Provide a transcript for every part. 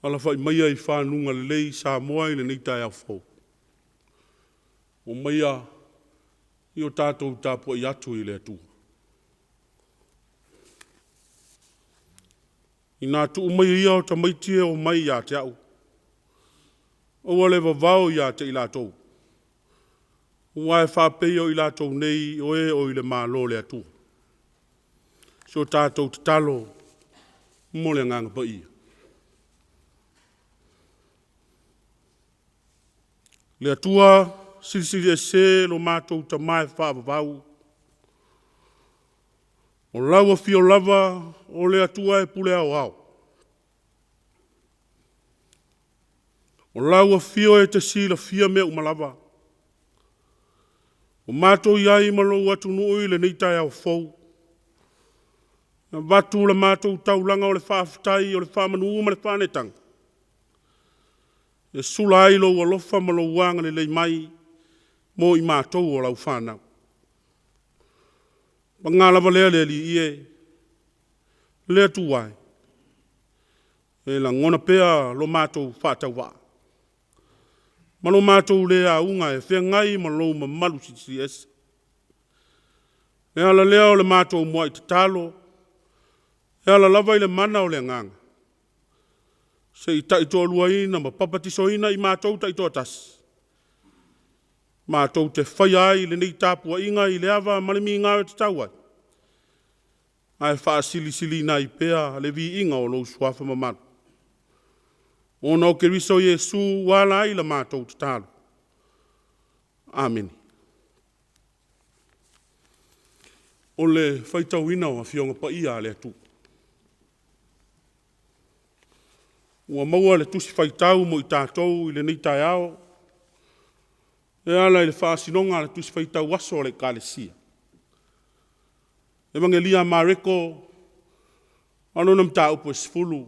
Alafai maia i faguga lelei Samoa i lenei taeao fou. Omaia ia tatou tapuai atu i le Atua. Ina tuu maia ia o tamaiti e omai ia te au, aua le vavao ia te i latou, aua e faapei o i latou nei o e oi le Malo o le Atua. So tatou tatalo mo le Agaga Paia. Le Atua Silisili Ese lo matou Tama e faavavau, o lau Afio lava o le Atua e pule aoao. O lau Afio e te silafia mea uma lava. Ua matou i ai ma lou atunuu i lenei taeao fou, e avatu la matou taulaga o le faafetai o le faamanu ma le faaneetaga, e sula ai lou alofa ma lou agalelei mai mo i matou o lau fanau. Paga lava lea le Alii e, le Atua e, e lagona pea lo matou faatauvaa ma lo matou le auga e feagai ma lou mamalu silisili ese. O le ala lea o le matou muai tatalo e ala lava i le mana o le Agaga, se i taitoaluaina ma papatisoina i matou taitoatasi, matou te faia ai lenei tapuaiga i le ava ma le migao e tatau ai, ae faasilisiliina ai pea le viiga o lou Suafa mamalu, ona o Keriso Iesu ua ala ai la matou tatalo. Amene. O le faitauina o Afioga Paia a le Atua. Ua maua le Tusi Faitau mo i tatou i lenei taeao e ala i le faasinoga a le Tusi Faitau Aso a le Ekalesia. Evagelia a Mareko lona mataupu e 10,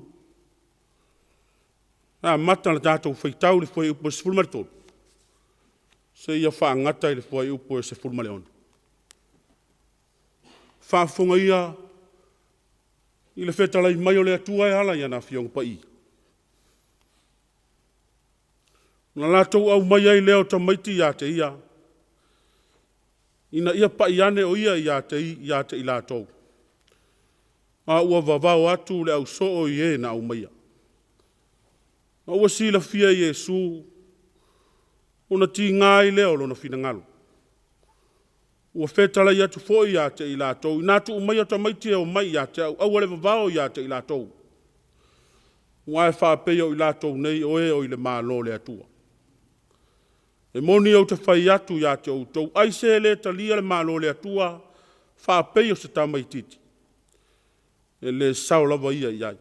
e amata le tatou faitau i le fuaiupu e 13 seia fagata i le fuaiupu e 16. Faafofoga ia i le fetalai mai o le Atua e ala i ana Afioga Paia. Ona latou aumai ai lea o tamaiti ia te ia, ina ia pai ane o ia ia te i latou, a ua vavao atu le ausoo i e na aumaia. Ma ua silafia e Iesu, ona tiga ai lea o lona finagalo, ua fetalai atu foi ia te i latou, “Ina tuu maia tamaiti e omai ia te au, aua le vavao ia te i latou, aua e faapei o i latou nei o e oi le Malo o le Atua. E moni ou te fai atu ia te outou, ai se le talia le Malo o le Atua faapei o se tamaitiiti, e le sao lava ia i ai.”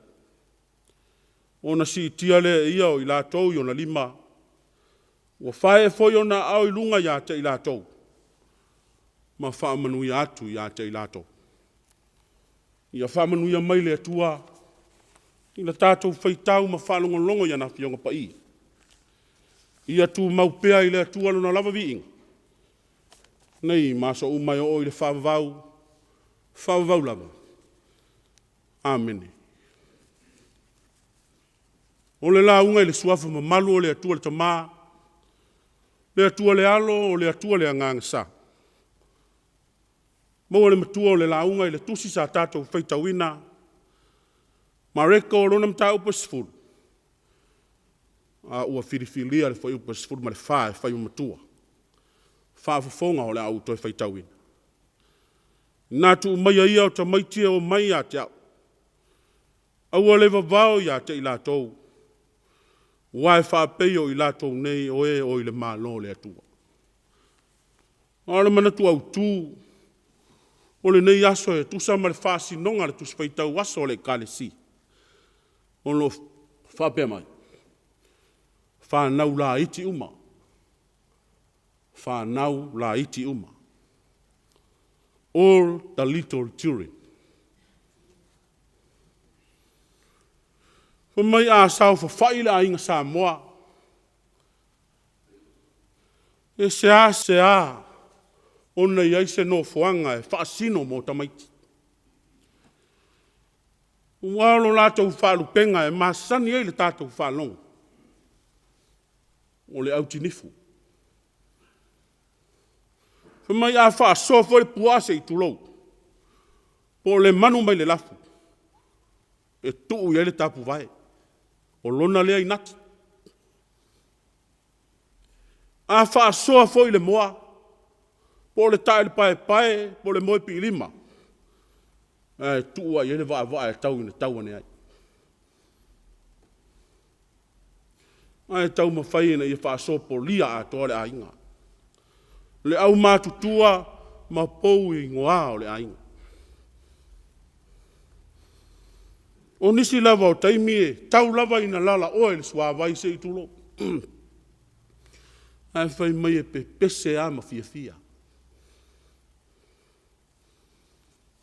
Ona siitia lea e ia o i latou i ona lima, ua faee foi ona aao i luga ia te i latou, ma faamanuia atu ia te i latou. Ia faamanuia mai le Atua i le tatou faitau ma faalogologo i ana Afioga Paia. Ia tumau pea i le Atua Lona lava viiga, nei ma aso uma e oo i le faavavau, faavavau lava. Amene. O le lauga i le Suafa mamalu o le Atua le Tama, le Atua le Alo, o le Atua le Agaga Sa. Maua le matua o le lauga i le tusi sa tatou faitauina, Mareko lona mataupu e 10, a ua filifilia le fuaiupu e 14 e fai ma matua. Faafofoga o le a ou toe faitauina. Ina tuu maia ia o tamaiti e omai ia te au, aua le vavao ia te i latou, aua e faapei o i latou nei o e oi le Malo o le Atua. A o le manatu autu o lenei aso e tusa ma le faasinoga a le Tusi Faitau Aso a le Ekalesia. O lo o faapea mai, fanau laiti uma, fanau laiti uma. All the little children. Fai mai a saofafai le aiga Samoa, e seasea ona i ai se nofoaga e faasino mo tamaiti. Aua o lo latou faalupega e masani ai le tatou faalogo, o le autinifu. Fai mai a faasoa foi le puaa se i tulou, po o le manu mai le lafu, e tuu i ai le tapuvae, o lona lea inati. A faasoa foi le moa, po o le tae i le paepae po o le moe piilima, ae tuu lava i ai le vaavaa e tau ina tau ane ai. Ae taumafai ina ia faasopolia atoa le aiga, le aumatutua ma pou igoa o le aiga. O nisi lava o taimi e tau lava ina lalaoa i le suavai se i tulou, ae fai mai e pepese lava ma fiafia.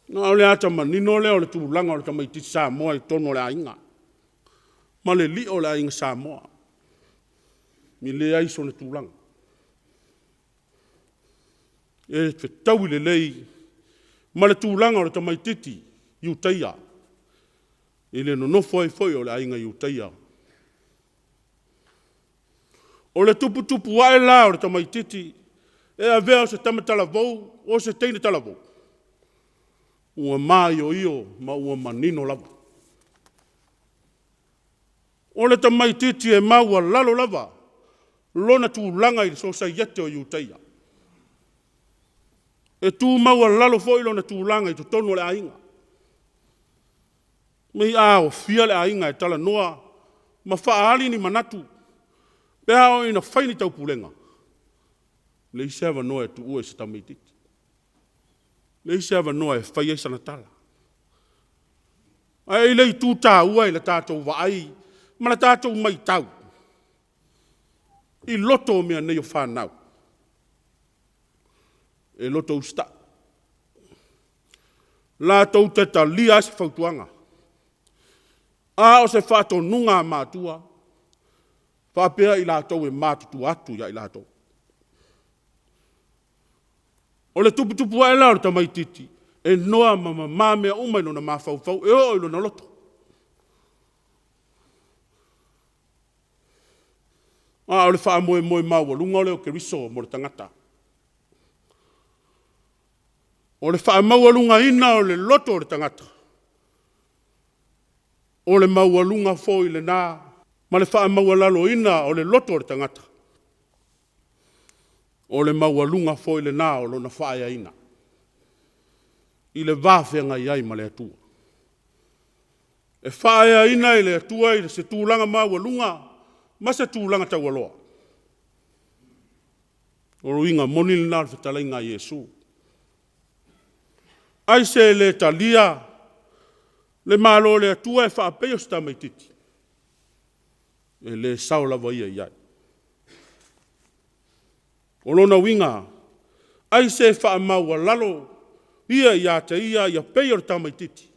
A o le ata manino lea o le tulaga o le tamaitiiti Samoa i totonu o le aiga, ma le lio o le aiga Samoa, e leai sona tulaga. E fetaui lelei ma le tulaga o le tamaitiiti Iutaia i le nonofo ai foi o le aiga Iutaia. O le tuputupu ae la o le tamaitiiti e avea o se tama talavou o se teine talavou, ua maioio ma ua manino lava. O le tamaitiiti e maualalo lava lona tulaga i le sosaiete o Iutaia. E tu maualalo foi lona tulaga i totonu o le aiga. Fai mai a aofia le aiga e talanoa ma faaali ni manatu pe a oo ina fai ni taupulega, e leai se avanoa e tuua i se tamaitiiti. Leai se avanoa e fai ai sana tala. Ae i le itu taua i le tatou vaai ma le tatou matau i loto o mea nei o fanau, e loto usitai. Latou te talia lava se fautuaga, a o se faatonuga a matua, faapea i latou e matutua atu ia i latou. O le tuputupu ae la o le tamaitiiti, e noa ma mama mea uma i lona mafaufau e oo i lona loto. A o le faamoemoe maualuga lea o Keriso mo le tagata. O le faamaualugaina o le loto o le tagata, o le maualuga foi lena ma le faamaualaloina o le loto o le tagata, o le maualuga foi lena o lona faaeaina i le va feagai ai ma le Atua. E faaeaina i le Atua i se tulaga maualuga ma se tulaga taualoa. O le uiga moni lena o le fetalaiga a Iesu. Aisea e le talia le Malo o le Atua e faapei o se tamaitiiti? E le sao lava ia i ai. O lona uiga, aisea e faamaualalo ia ia te ia ia pei o le tamaitiiti?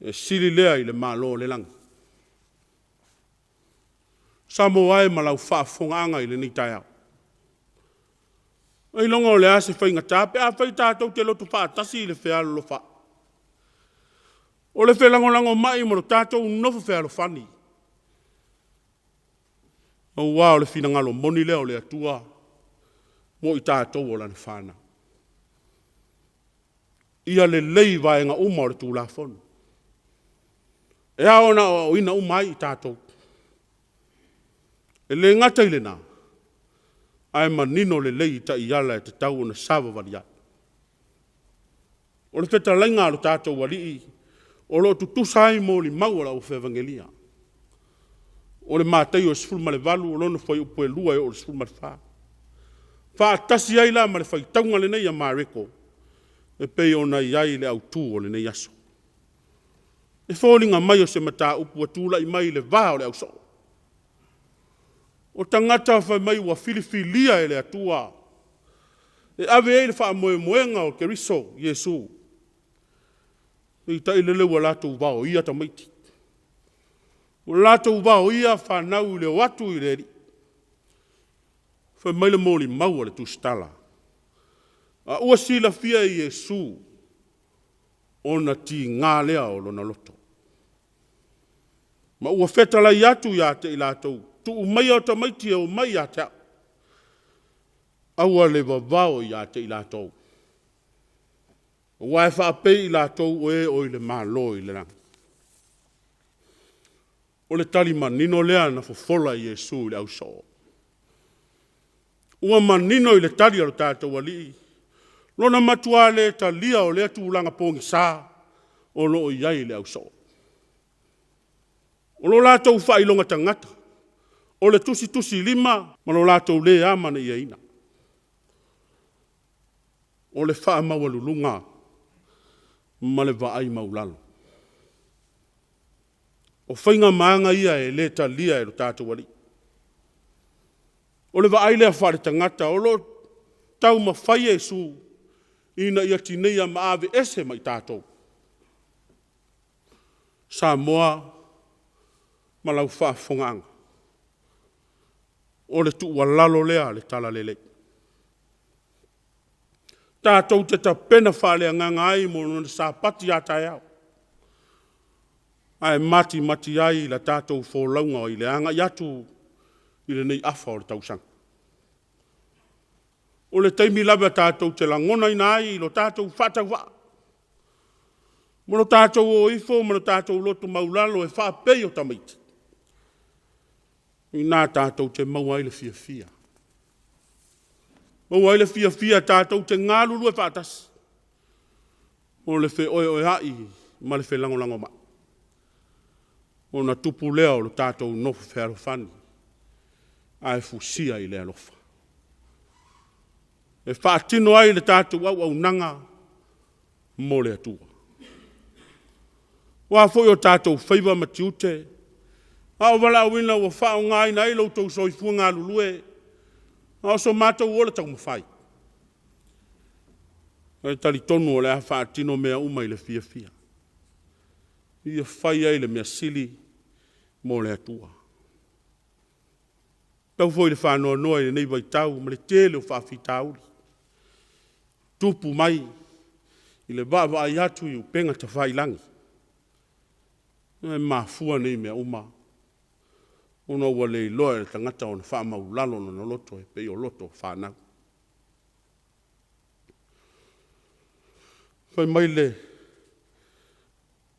E sili lea i le Malo o le lagi. Samoa e ma lau faafofogaaga i lenei taeao, ailoga o le a se faigata pe afai tatou te loto faatasi i le fealolofa? O le felagolagomai ma lo tatou nonofo fealofani, aua o le finagalo moni lea o le Atua mo i tatou o lana fanau. Ia lelei vaega uma o le Tulafono, e ao ona aoaoina uma ai i tatou. E le gata i lena, ae manino lelei i taiala e tatau ona savavali ai. O le fetalaiga a lo tatou Alii, o lo o tutusa ai molimau a le Aufaievangeli. O le Mataio 18 o lona fuaiupu e 2 e oo i le 14. Faatasi ai la ma le faitauga lenei a Mareko, e pei ona i ai le autu o lenei aso. E foliga mai o se mataupu ua tulai mai i le va o le ausoo. O tagata fai mai ua filifilia e le Atua e ave i ai le faamoemoega o Keriso Iesu, peitai lele ua latou vaoia tamaiti, ua latou vaoia fanau i le o atu i le Alii. Fai mai le molimau a le Tusitala, a ua silafia e Iesu ona tiga lea o lona loto, ma ua fetalai atu ia te i latou, tuu maia tamaiti e omai ia te au, aua le vavao ia te i latou, aua e faapei i latou o e oi le Malo i le lagi. O le tali manino lea na fofola e Iesu i le ausoo. Ua manino i le tali a lo tatou Alii, lona matua le talia o lea tulaga pogisa o lo o i ai le ausoo. O lo latou faailoga tagata, o le tusitusilima ma lo latou le amanaiaina. O le faamaualuluga ma le vaai maualalo. O faiga ma aga ia e le talia e lo tatou Alii. O le vaai lea faale-tagata o lo o taumafai Iesu ina ia tineia ma aveese ma i tatou. Samoa ma lau faafofogaaga, o le tuualalo lea a le Talalelei, tatou te tapena faaleagaga ai mo lona Sapati a taeao, ae matimati ai le tatou folauga i le agai atu i lenei afa o le tausaga. O le taimi lava tatou te lagonaina ai lo tatou faatauvaa, ma lo tatou o ifo ma lo tatou loto maualalo e faapei o tamaiti, o i ina tatou te maua ai le fiafia. Maua ai le fiafia tatou te galulue faatasi mo le feoeoeai ma le felagolagomai, ona tupu lea o le tatou nofo fealofani ae fusia i le alofa. E faatino ai le tatou auaunaga mo le Atua. O a foi o tatou faiva ma tiute, a o valaauina ua faaaogaina ai lo outou soifua galulue, a o so matou ola taumafai, e talitonu o le a faatino mea uma i le fiafia. Ia fai ai le mea sili mo le Atua. E tatau foi i le faanoanoa i lenei vaitau ma le tele o faafitauli, tupu mai i le vaavaai atu i upega tafailagi. E mafua nei mea uma ona ua le iloa e le tagata ona faamaualalo lona loto e pei o loto o fanau. Fai mai le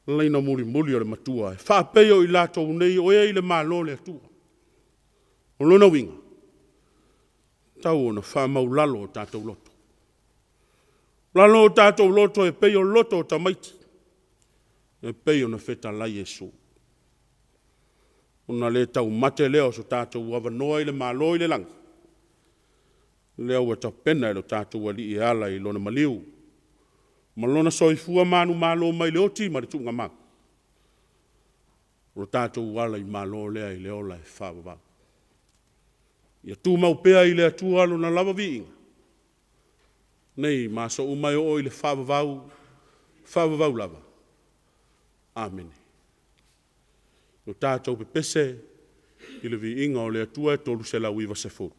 laina mulimuli o le matua, e faapei o i latou nei o e i le Malo o le Atua. O lona uiga, e tatau ona faamaualalo o tatou loto. Maualalo o tatou loto e pei o loto o tamaiti, e pei ona fetalai Iesu. Ona le taumate lea o so tatou avanoa i le Malo i le lagi, lea ua tapena e lo tatou Alii e ala i lona maliu ma lona soifua manumalo mai le oti ma le tuugamau, o lo tatou ala i malo lea i le ola e faavavau. Ia tumau pea i le Atua Lona lava viiga, nei ma aso uma e oo i le faavavau, faavavau lava. Amene. Ia tatou pepese i le viiga o le Atua e 390.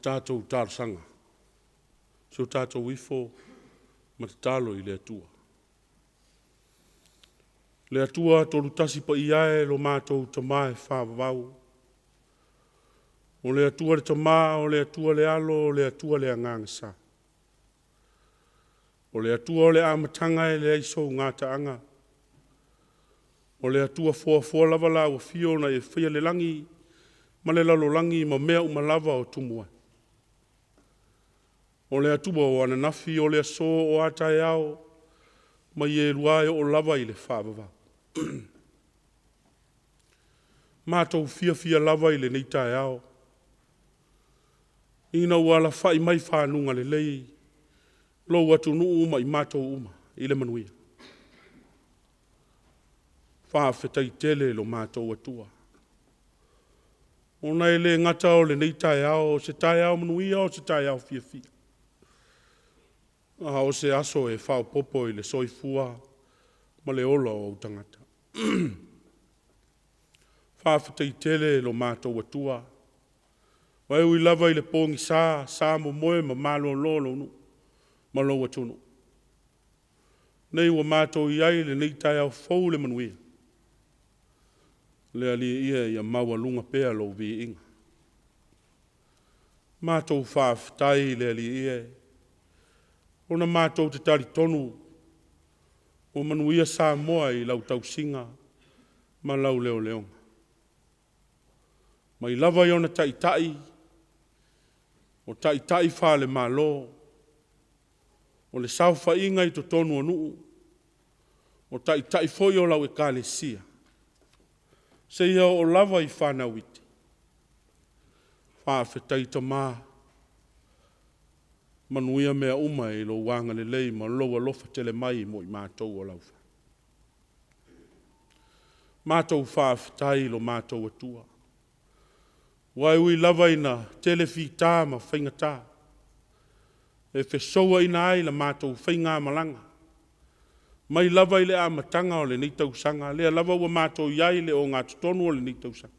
tatou talosaga, si o tatou ifo ma tatalo i le Atua. Le Atua Tolutasi Paia e, lo matou Tama e favavau, o le Atua le Tama, o le Atua le Alo, o le Atua le Agaga Sa. O le Atua o le Amataga e leai sou gataaga, o le Atua foafoa lava lau afio na e faia le lagi ma le lalolagi ma mea uma lava o tumu ai. O le Atua o ananafi, o le aso, o a taeao, ma i elua e oo lava i le faavavau. Matou fiafia lava i lenei taeao ina ua alafai mai fanuga lelei lou atunuu ma i matou uma i le manuia. Faafetai tele i lo matou Atua, ona e le gata o lenei taeao o se taeao manuia o se taeao fiafia, a o se aso e faaopoopo i le soifua ma le ola o ou tagata. Faafetai tele i lo matou Atua, aua e ui lava i le pogisa sa momoe ma malolo lou nuu ma lou atunuu, nei ua matou i ai i lenei taeao fou i le manuia, le Alii e, ia maualuga pea lou viiga. Matou faafetai i le Alii e, ona matou te talitonu ua manuia Samoa i lau tausiga ma lau leoleoga, mai lava i ona taitai, o taitai faale-Malo, o le saofaiga i totonu o nuu, o taitai foi o lau Ekalesia, seia oo lava i fanau iti. Faafetai Tama, manuia mea uma i lou agalelei ma lou alofa tele mai mo i matou o lau. Matou faafetai i lo matou Atua, aua e ui lava ina tele fita ma faigata e fesouaina ai la matou faigamalaga, mai lava i le amataga o lenei tausaga, lea lava ua matou i ai i le ogatotonu o lenei tausaga,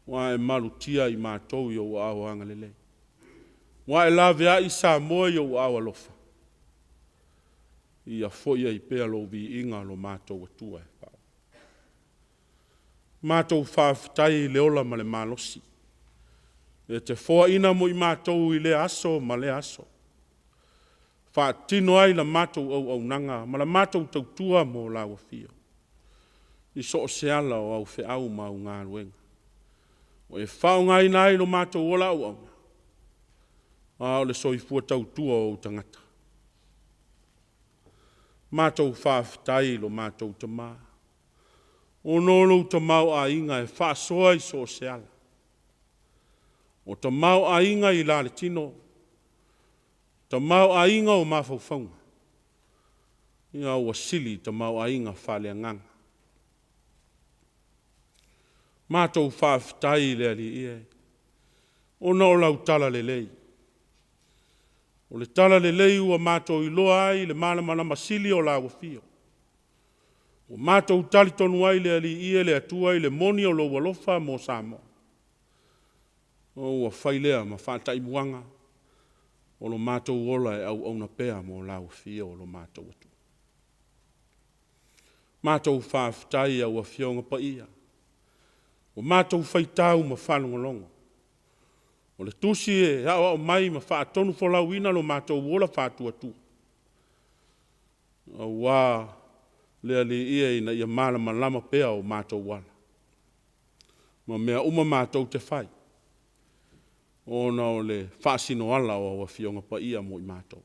ua e malutia i matou i ou aao agalelei, ua e laveai Samoa i ou aao alofa, ia foi ai pea lou viiga lo matou Atua e faavae. Matou faafetai i le ola ma le malosi e te foaina mo i matou i lea aso ma lea aso, faatino ai la matou auaunaga ma la matou tautua mo lau Afio i so o se ala o au feau ma au galuega, ua e faaaogaina ai lo matou ola auauna, a o le soifua tautua o ou tagata. Matou faafetai i lo matou Tama, ona o lou tamaoaiga e faasoa i so o se ala. O tamaoaiga i la le tino, tamaoaiga o mafaufauga, a ua sili tamaoaiga faaleagaga. Matou faafetai i le Alii e, ona o lau talalelei. O le talalelei ua matou iloa ai le malamalama sili o lau Afio, ua matou talitonu ai le Alii e, le Atua i le moni o lou alofa mo Samoa, ua fai lea ma faataimuaga o lo matou ola e auauna pea mo lau Afio lo matou Atua. Matou faafetai i au Afioga Paia, ua matou faitau ma faalogologo, o le tusi e aoao mai ma faatonufolauina lo matou ola faatuatua, aua le Alii e, ina ia malamalama pea o matou ala ma mea uma matou te fai, ona o le faasinoala o au Afioga Paia mo i matou.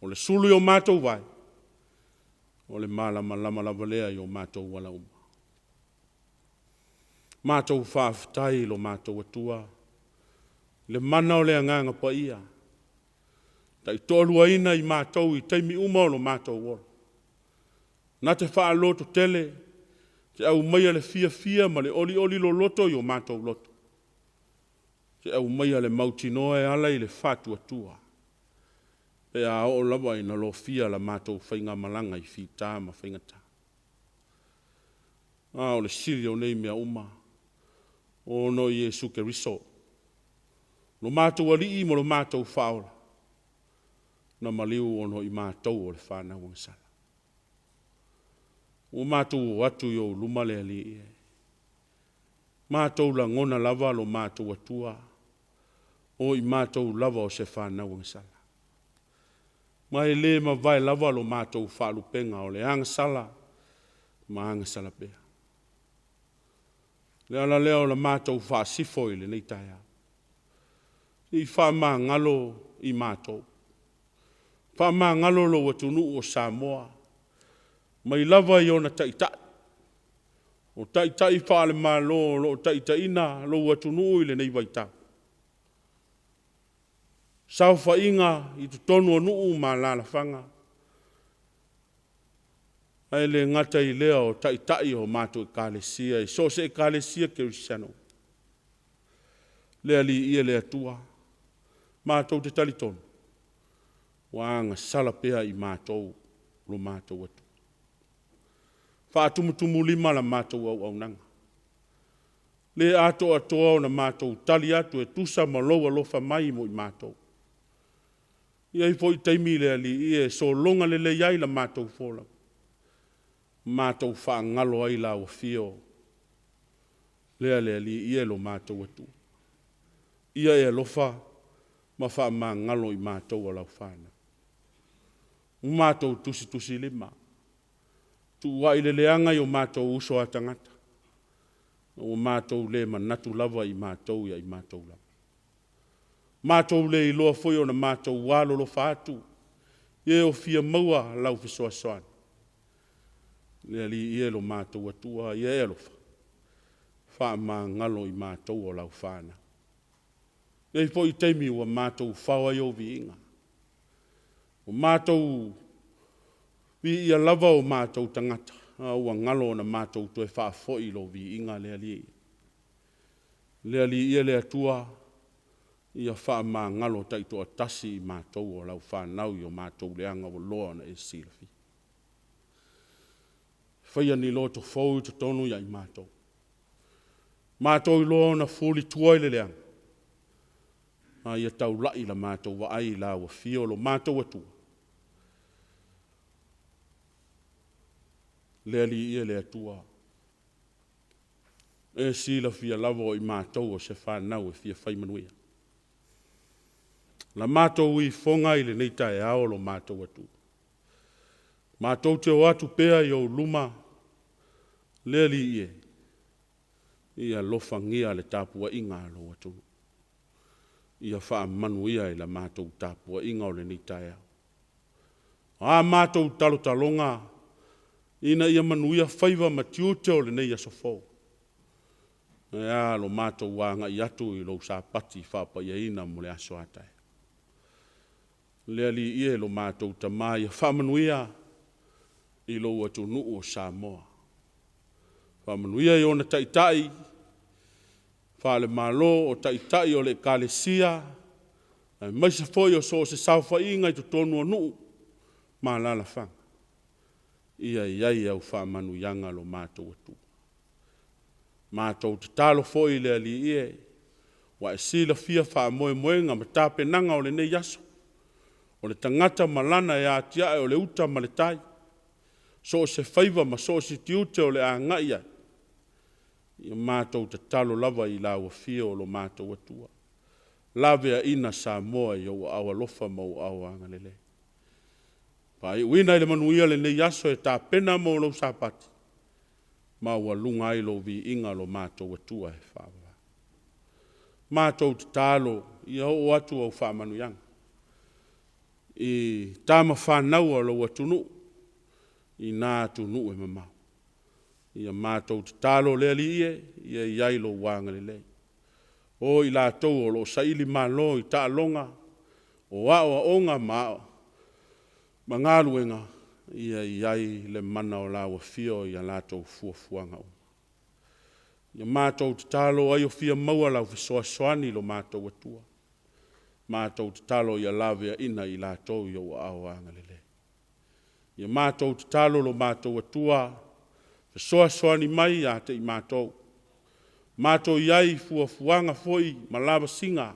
O le sulu i o matou vae, o le malamalama lava lea i o matou ala uma. Matou faafetai i lo matou Atua, i le mana o le Agaga Paia, e taitoaluaina i matou i taimi uma o lo matou ola, na te faalototele, te aumaia le fiafia ma le olioli loloto i o matou loto, te aumaia le mautinoa e ala i le faatuatua, pe a oo lava ina lofia la matou faigamalaga i fita ma faigata. A o le sili o nei mea uma, ona o Iesu Keriso. Lo matou Alii ma lo matou Faaola, na maliu ona o i matou o le fanau agasala. Ua matou o atu i ou luma le Alii e, matou lagona lava lo matou Atua, o i matou lava o se fanau agasala. Ma e le mavae lava lo matou faalupega o le agasala ma agasala pea. O le ala lea o le matou faasifo i lenei taeao, se i faamagalo i matou, faamagalo lou atunuu o Samoa, mai lava i ona taitai, o taitai faale-Malo o lo o taitaiina lou atunuu i lenei vaitau, saofaiga i totonu o nuu ma alaalafaga, ae le gata i lea o taitai o matou ekalesia i so o se ekalesia kerisiano. Le Alii e le Atua, matou te talitonu, ua agasala pea i matou lo matou Atua. Faatumutumulima la matou auaunaga, le atoatoa ona matou tali atu e tusa ma lou alofa mai mo i matou. E i ai foi taimi le Alii e sologa lelei ai la matou folauga, matou faagalo ai lau afio lea le Alii e lo matou Atua. Ia e alofa ma faamagalo i matou o lau fanau. Ua matou tusitusilima, tuuai le leaga i o matou uso a tagata, ua matou le manatu lava i matou ia i matou lava. Matou le iloa foi ona matou alolofa atu i e o fia maua lau fesoasoani. Le Alii e lo matou Atua, ia e alofa, faamagalo i matou o lau fanau. E i ai foi taimi ua matou fao ai ou viiga, ua matou viia lava o matou tagata, a ua galo ona matou toe faafoi lou viiga le Alii. Le Alii e le Atua, ia faamagalo taitoatasi i matou o lau fanau i o matou leaga ua loa ona e silafia. Faia ni loto fou i totonu ia i matou, matou iloa ona fulitua i le leaga, a ia taulai la matou vaai i lau afio lo matou Atua. Le Alii e le Atua, e silafia lava o i matou o se fanau e fia fai manuia. O la matou ifoga i lenei taeao lo matou Atua, matou te o atu pea i ou luma, le Alii e, ia alofagia le tapuaiga a lou atunuu. Ia faamanuia i la matou tapuaiga o lenei taeao. O a matou talotaloga ina ia manuia faiva ma tiute o lenei aso fou, ae a lo matou agai atu i lou Sapati faapaiaina mo le aso a taeao. Le Alii e lo matou Tama ia faamanuia i lou atunuu o Samoa. Faamanuia i ona taitai faale-Malo, o taitai o le Ekalesia, aemaise foi o so o se saofaiga i totonu o nuu ma alaalafaga, ia i ai au faamanuiaga lo matou Atua. Matou tatalo foi le Alii e, ua e silafia faamoemoega ma tapenaga o lenei aso, o le tagata ma lana e atiae, o le uta ma le tai, so o se faiva ma so o se tiute o le a agai i ai, ia matou tatalo lava i lau afio lo matou Atua, laveaina Samoa i ou aao alofa ma ou aao agalelei. Faaiuina i le manuia lenei aso e tapena mo lou Sapati, maualuga ai lou viiga lo matou Atua e faavavau. Matou tatalo ia oo atu au faamanuiaga i tama fanau a lou atunuu i na atunuu e mamao. Ia matou tatalo le Alii e, ia i ai lou agalelei. O i latou o lo o sailimalo i taaloga, o aoaoga ma galuega, ia i ai le mana o lau afio i a latou fuafuaga uma. Ia matou tatalo o ai o fia maua lau fesoasoani i lo matou Atua, matou tatalo ia laveaina i latou i ou aao agalelei. Ia matou tatalo lo matou Atua, fesoasoani mai ia te i matou, matou i ai i fuafuaga foi ma lavasiga.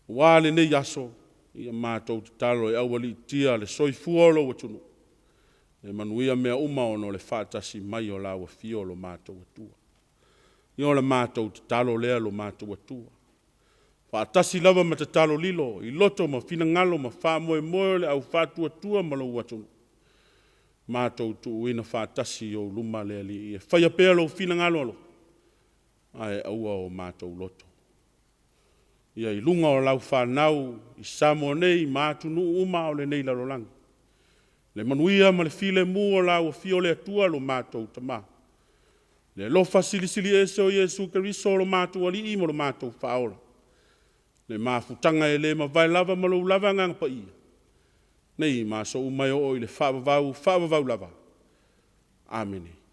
Aua lenei aso, ia matou tatalo e aualiitia le soifua o lou atunuu, e manuia mea uma ona o le faatasi mai o lau afio lo matou Atua. Ia o le matou tatalo lea lo matou Atua, faatasi lava ma tatalo lilo i loto ma finagalo ma faamoemoe o le au faatuatua ma lou atunuu, matou tuuina faatasi i ou luma le Alii e faia pea lou finagalo alofa, ae aua o matou loto. Ia i luga o lau fanau i Samoa nei ma atunuu uma o lenei lalolagi, le manuia ma le filemu o lau afio le Atua lo matou Tama, le alofa Silisili Ese o Iesu Keriso o lo matou Alii ma lo matou Faaola, le mafutaga e le mavae lava ma lou lava Agaga Paia, nei ma aso uma e oo i le faavavau, faavavau lava. Amene.